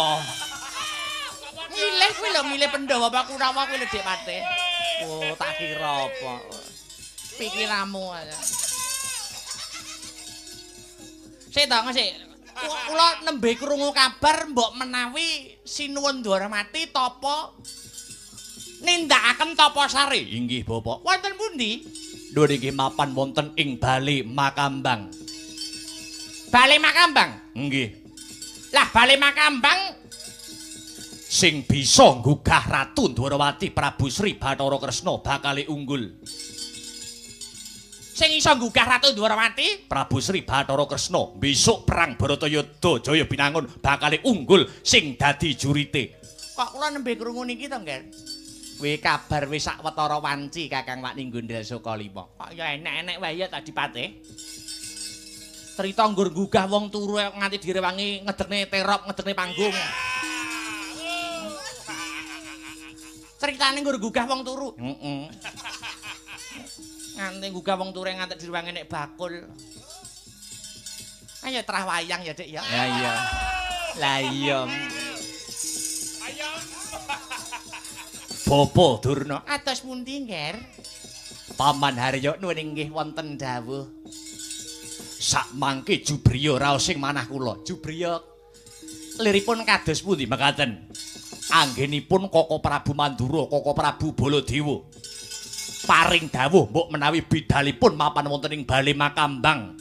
Milih kuwi lho, milih Pandhawa apa Kurawa kuwi lho, Dik Pate. Oh, tak kira apa. Pikiranmu aja. Sik to, sik. Kula nembe krungu kabar mbok menawi Sinuwun Dwaramati tapa nindakaken tapa sare. Inggih, Bapak. Wonten pundi? Lho niki mapan wonten ing Bale Makambang. Bale Makambang? Nggih. Lah Bale Makambang sing bisa nggugah Ratu Dwarawati Prabu Sri Bathara Kresna bakale unggul. Sing iso nggugah Ratu Dwarawati Prabu Sri Bathara Kresna besok perang Baratayuda Jaya Binangun bakale unggul sing dadi jurite. Kok kula nembe krungu niki to, Ngger? Kuwi kabar wis sak wetara wanci Kakang Wakni Gondel Sukalima. Kok ya enek-enek wae ya tadi Pate. Cerita nggur nggugah wong turu nganti direwangi ngedekne terop, ngedekne panggung. Ceritane nggur nggugah wong turu. Heeh. Nganti nggugah wong turu nganti direwangi nek bakul. Ayo terah wayang ya, Dik ya. Ya iya. Lah iya. Bapak Durna atos pundi, Ngger? Paman Haryo nuwun inggih wonten dawuh. Sakmangke Jubriya raos sing manah kula. Jubriya liripun kados pundi mekaten? Anggenipun Koko Prabu Mandura, Koko Prabu Baladewa paring dawuh mbok menawi bidalipun mapan wonten ing Bale Makambang.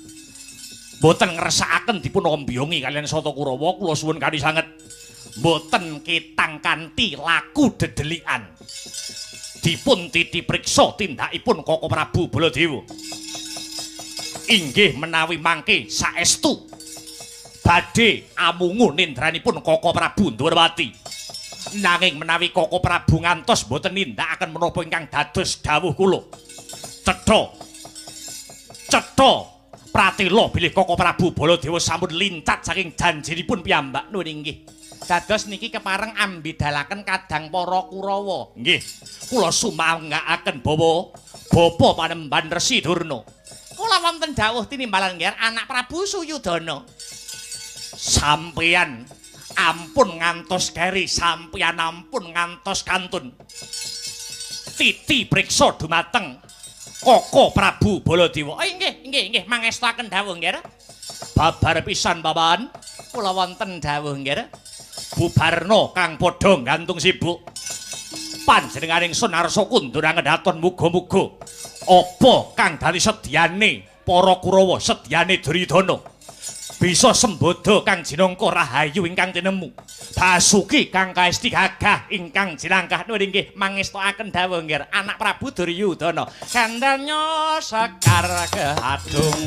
Mboten ngresakaken dipun ombyongi kaliyan Sata Kurawa, kula suwun kanthi sanget. Mboten ketang kanthi laku dedelikan. Dipun titi priksa tindakipun Koko Prabu Baladewa. Inggih menawi mangke saestu badhe amungu nindranipun Koko Prabu Ndwarawati. Nanging menawi Koko Prabu ngantos mboten nindakaken menapa ingkang dados dawuh kula. Cetha. Cetha pratela bilih Koko Prabu Baladewa sampun lincat saking janjinipun piyambak. Nuwun inggih. Dados niki kepareng ambidalaken kadang para Kurawa. Nggih, kula sumanggaken bawa bapa panemban Resi Durna. Kula wonten dawuh tinimbalan Ngger anak Prabu Suyudana. Sampeyan ampun ngantos keri, sampeyan ampun ngantos kantun. Titi priksa dumateng Koko Prabu Baladewa. Oh inggih, inggih, inggih, mangestuaken dawuh Ngger. Babar pisan paman, kula wonten dawuh Ngger. Bubarno kang padha gantung sibuk. Panjenenganing sun arsa kundur angedaton muga-muga apa kang dadi sedyane para Kurawa, sedyane Duryudana bisa sembodo kang jinangka rahayu ingkang tinemu. Basuki kang kaesti gagah ingkang jinangkah. Nuwun inggih mangestuaken dawuh Ngger anak Prabu Duryudana. Gandanya sekar kehadung.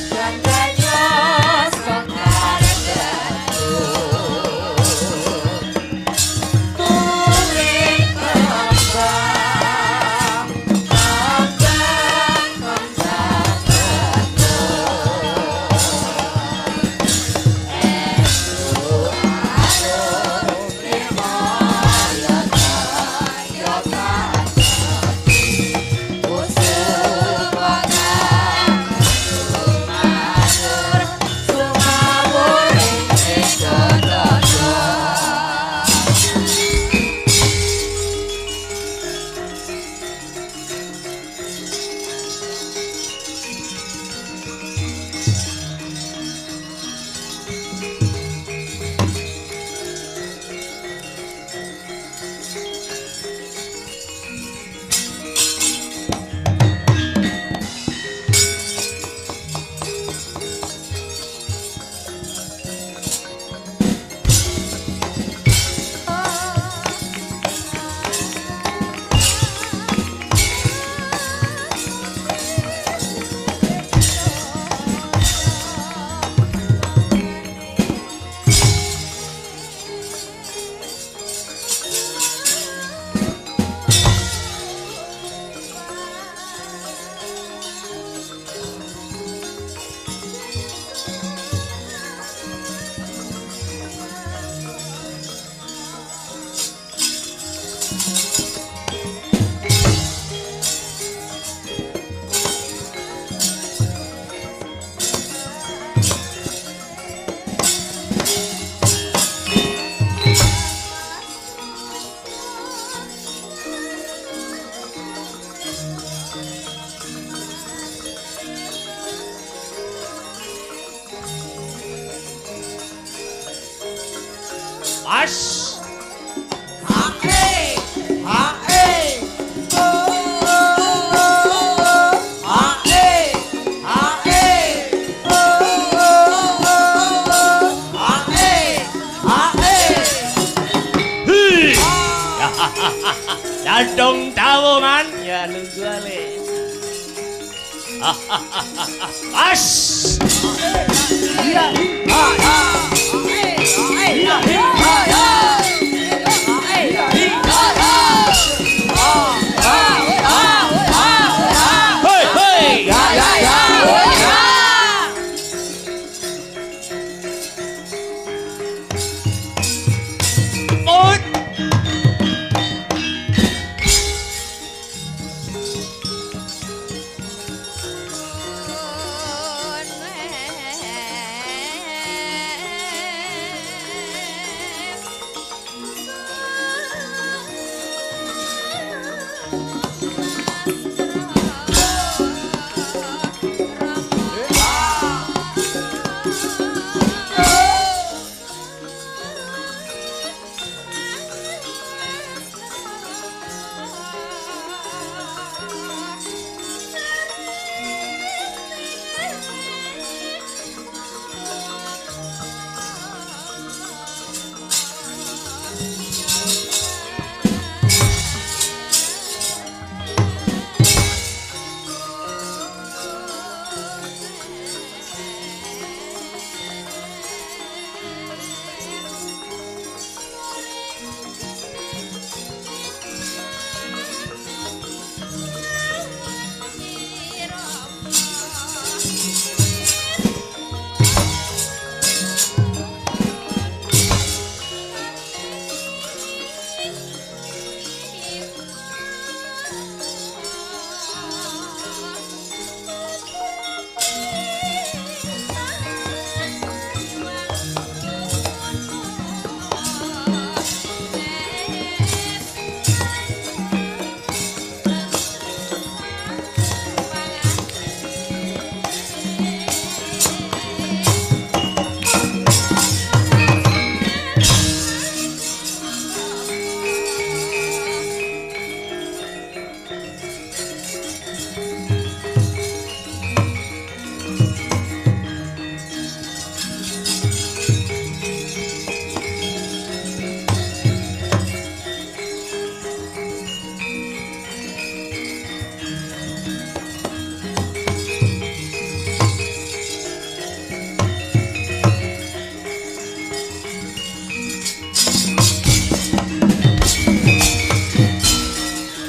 Gandanya As. Ha e. Ha e. Oh oh oh. Ha e. Ha e. Oh oh oh. Ha e. Ha e. Hi. Dadong tawo man. Ya nunggu ale. As. Iya. Ha ha. Iya. Ha ha. Hei hei. Ya ya ya. Put.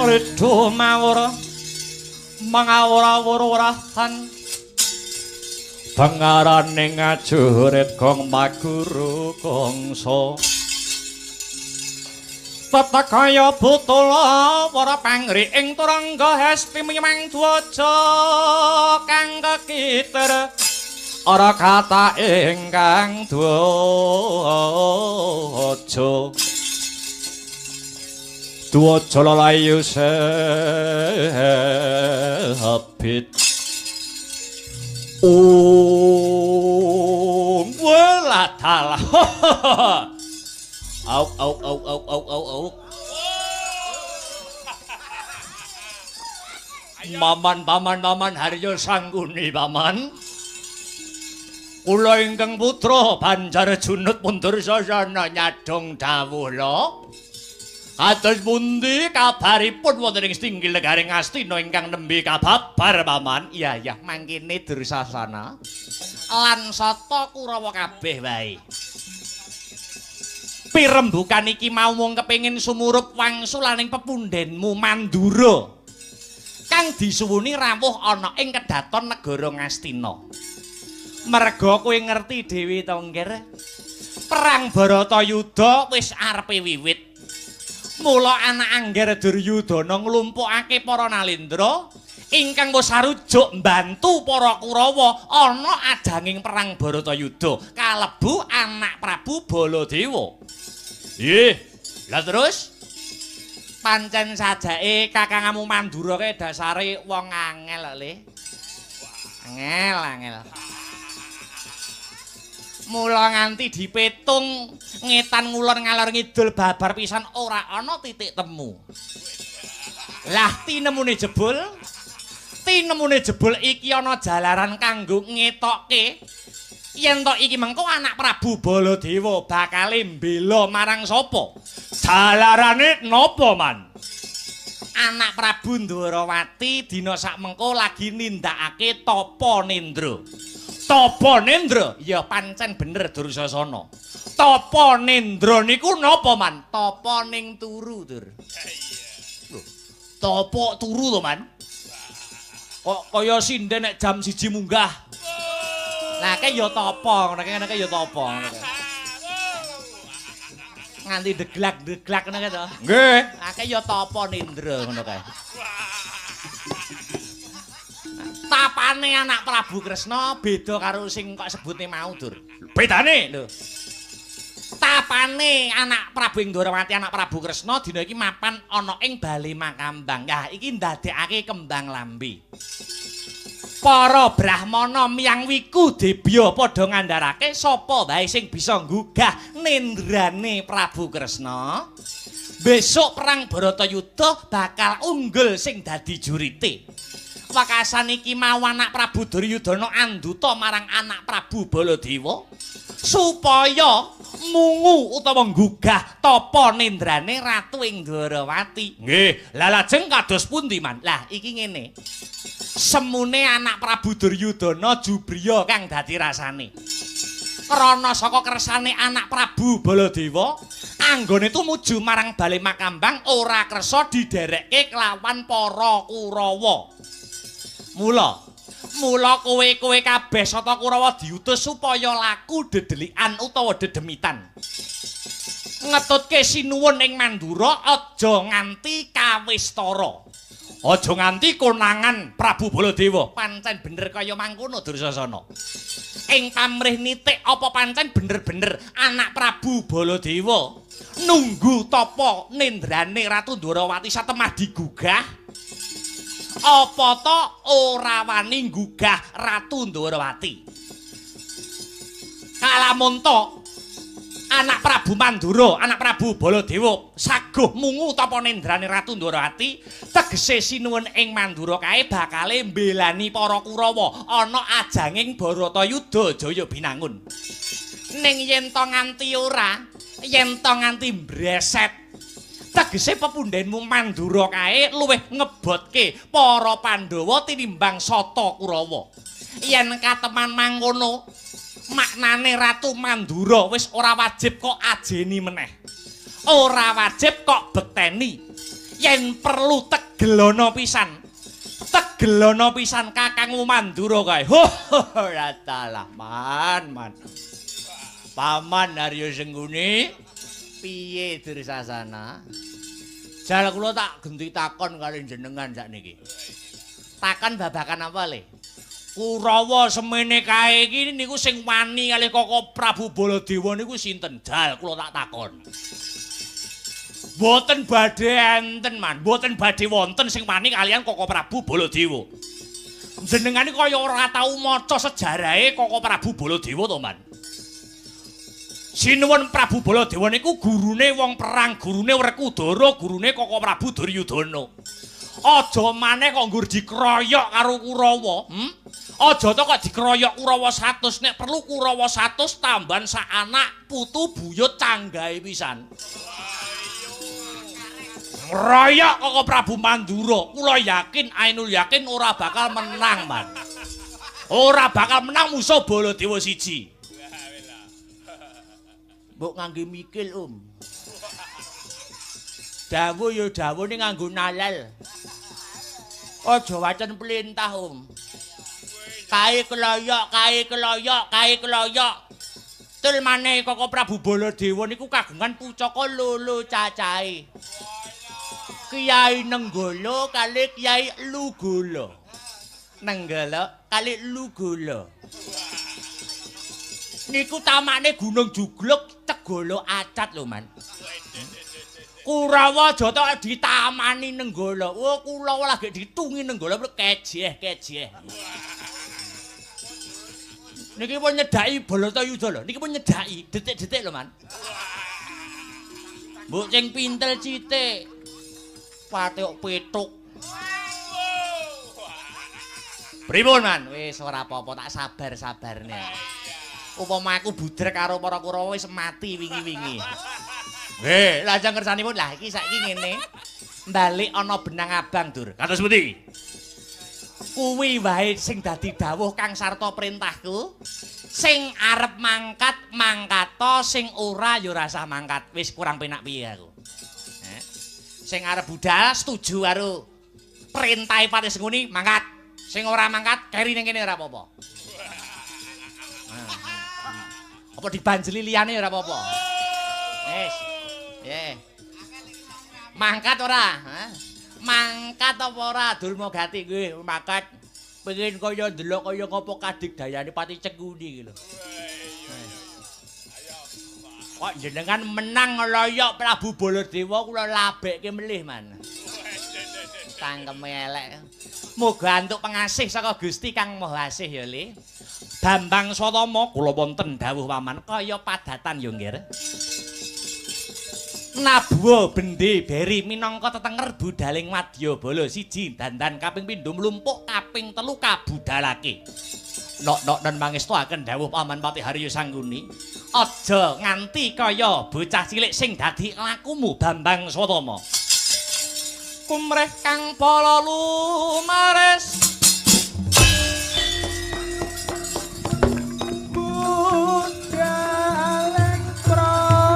Ridho mawura mangawura-wurahan pangarane ngajurit gong maguru kangsa tetekaya butula wara pangri ing turangga hesti mimang dwaja kang kekiter ora kata ingkang dwaja dwaja lelayu sebit. Om welatala. Au au au au au au au. Paman paman paman Haryo Sangguni paman. Kula ingkang putra Banjar Junut mundur sasana nyadong dawuh lho. Kados pundi kabaripun wonten ing Stinggil negaring Ngastina ingkang nembe kababar paman? Iya iya mangkene Dursasana lan sata Kurawa kabeh wae. Pirembukan iki mau mung kepengin sumurup wangsulaning pepundhenmu Mandura kang disuwuni rawuh ana ing kedaton negara Ngastina. Merga kowe ngerti dhewe to, Ngger. Perang Baratayuda wis arepe wiwit. Mula anak Angger Duryudana nglumpukake para nalendra ingkang wis sarujuk mbantu para Kurawa ana ajanging perang Baratayuda kalebu anak Prabu Baladewa. Nggih. Lah terus pancen sajake kakangamu Mandura kae dasare wong angel le. Angel, angel. Mula nganti dipetung ngetan ngulon ngalor ngidul babar pisan ora ana titik temu. Lah tinemune jebul iki ana jalaran kanggo ngetokke yen to iki mengko anak Prabu Baladewa bakale mbela marang sapa? Jalarane napa, Man? Anak Prabu Ndwarawati dina sakmengko lagi nindakake tapa nendra. Tapa nendra? Ya pancen bener Dursasana. Tapa nendra niku napa, Man? Tapa ning turu, Dur. Lho, tapa turu to, Man? Kok kaya sinden nek jam 1 munggah. Lah kae ya tapa, ngono kae ya tapa ngono kae. Nganti deglak-deglak ngono kae to. Nggih. Lah kae ya tapa nendra ngono kae. Tapane anak Prabu Kresna beda karo sing kok sebutne mau, Dur. Bedane lho. Tapane anak Prabu Ndwarawati anak Prabu Kresna dina iki mapan ana ing Bale Makambang. Lah iki ndadekake kembang lambe. Para brahmana miyang wiku debya padha ngandharake sapa wae sing bisa nggugah nendrane Prabu Kresna. Besok perang Baratayuda bakal unggul sing dadi jurite. Wekasan iki mau anak Prabu Duryudana anduta marang anak Prabu Baladewa supaya mungu utawa nggugah tapa nendrane Ratu ing Ndwarawati. Nggih, lah lajeng kados pundi, Man? Lah iki ngene. Semune anak Prabu Duryudana jubriya kang dadi rasane. Krana saka kersane anak Prabu Baladewa anggone tumuju marang Bale Makambang ora kersa diderekke kelawan para Kurawa. Mula kowe-kowe kabeh sata Kurawa diutus supaya laku dedelikan utawa dedemitan. Ngetutke sinuwun ing Mandura aja nganti kawistara. Aja nganti konangan Prabu Baladewa. Pancen bener kaya mangkono Dursasana. Ing pamrih nitik apa pancen bener-bener anak Prabu Baladewa nunggu tapa nendrane Ratu Ndwarawati satemah digugah? Apa to ora wani nggugah Ratu Ndwarawati? Kalamun to anak Prabu Mandura, anak Prabu Baladewa saguh mungu tapa nendrane Ratu Ndwarawati, tegese sinuwun ing Mandura kae bakale mbelani para Kurawa ana ajanging Baratayuda Jaya Binangun. Ning yen to nganti ora, yen to nganti mbreset, tegese pepundhenmu Mandura kae luwih ngebotke para Pandhawa tinimbang sata Kurawa. Yen kateman mangkono, maknane Ratu Mandura wis ora wajib kok ajeni meneh. Ora wajib kok bekteni. Yen perlu tegelono pisan. Tegelono pisan kakangmu Mandura kae. Ora talah, Man, Man. Paman Arya Sengkuni piye Dursasana? Jal kula tak genti takon kali jenengan sakniki. Takon babakan apa le? Kurawa semene kae iki niku sing wani kalih Koko Prabu Baladewa niku sinten? Jal kula tak takon. Mboten badhe enten, Man. Mboten badhe wonten sing wani kaliyan Koko Prabu Baladewa. Jenengan iki kaya ora tau maca sejarahe Koko Prabu Baladewa to, Man? Sinuwun Prabu Baladewa niku gurune wong perang, gurune Werkudara, gurune Koko Prabu Duryudana. Aja maneh kok nggur dikroyok karo Kurawa, Aja to kok dikroyok Kurawa 100, nek perlu Kurawa 100 tambahan sak anak putu buyut canggahe pisan. Ngroyok Koko Prabu Mandura, kula yakin ainul yakin ora bakal menang, Man. Ora bakal menang musuh Baladewa siji. Mbok ngangge mikil, Om. Dawuh ya dawuh ning nganggo nalal. Aja wacen pelintah, Om. Kae keloyok, kae keloyok, kae keloyok. Tul maneh Koko Prabu Baladewa niku kagungan pucaka lolo cacahe. Kyai Nenggala kali Kyai Lugala. Nenggala kali Lugala. Niku tamakne Gunung Jugluk Tegala Acat lho, Man. Kurawa aja tok ditamani Nenggala. Oh, kula lagi ditungi Nenggala kejeh-kejeh. Niki pun nyedhaki Balatayuda lho. Niki pun nyedhaki detik-detik lho, Man. Mbok sing pintel citik. Patek petuk. Pripun, Man? Wis ora apa-apa, tak sabar-sabarne. Upama aku budrek karo para Kurawa wis mati wingi-wingi. Nggih, lajeng kersanipun lah iki saiki ngene. Balik ana benang abang, Dur. Kados pundi? Kuwi wae sing dadi dawuh kang sarta perintahku. Sing arep mangkat, mangkata, sing ora ya ora usah mangkat. Wis kurang penak piye aku. Sing arep budal setuju karo perintahe Patih Sengkuni, mangkat. Sing ora mangkat keri ning kene ora apa-apa. Apa dibanjeli liyane ora apa-apa. Wis. Nggih. Mangkat ora? Hah? Mangkat apa ora Durma Gati? Nggih, mangkat. Pengin kaya ndelok kaya ngopo kadigdayane Patih Cengkuni iki lho. Kok jenengan menang ngeloyok Prabu Baladewa kula labekke melih, Man. Tangkeme elek. Muga antuk pengasih saka Gusti Kang Maha Asih ya, Le. Bambang Satama kula wonten dawuh paman kaya padatan ya, Nggir. Nabuwa bende beri minangka tetenger budaling wadyabala siji dandan kaping pindho mlumpuk kaping telu kabudalake. Nok-nok nen mangestuaken dawuh paman Patih Haryo Sangkuni. Aja nganti kaya bocah cilik sing dadi lakumu Bambang Satama. Kumreh kang pala lumares budaling prawadya.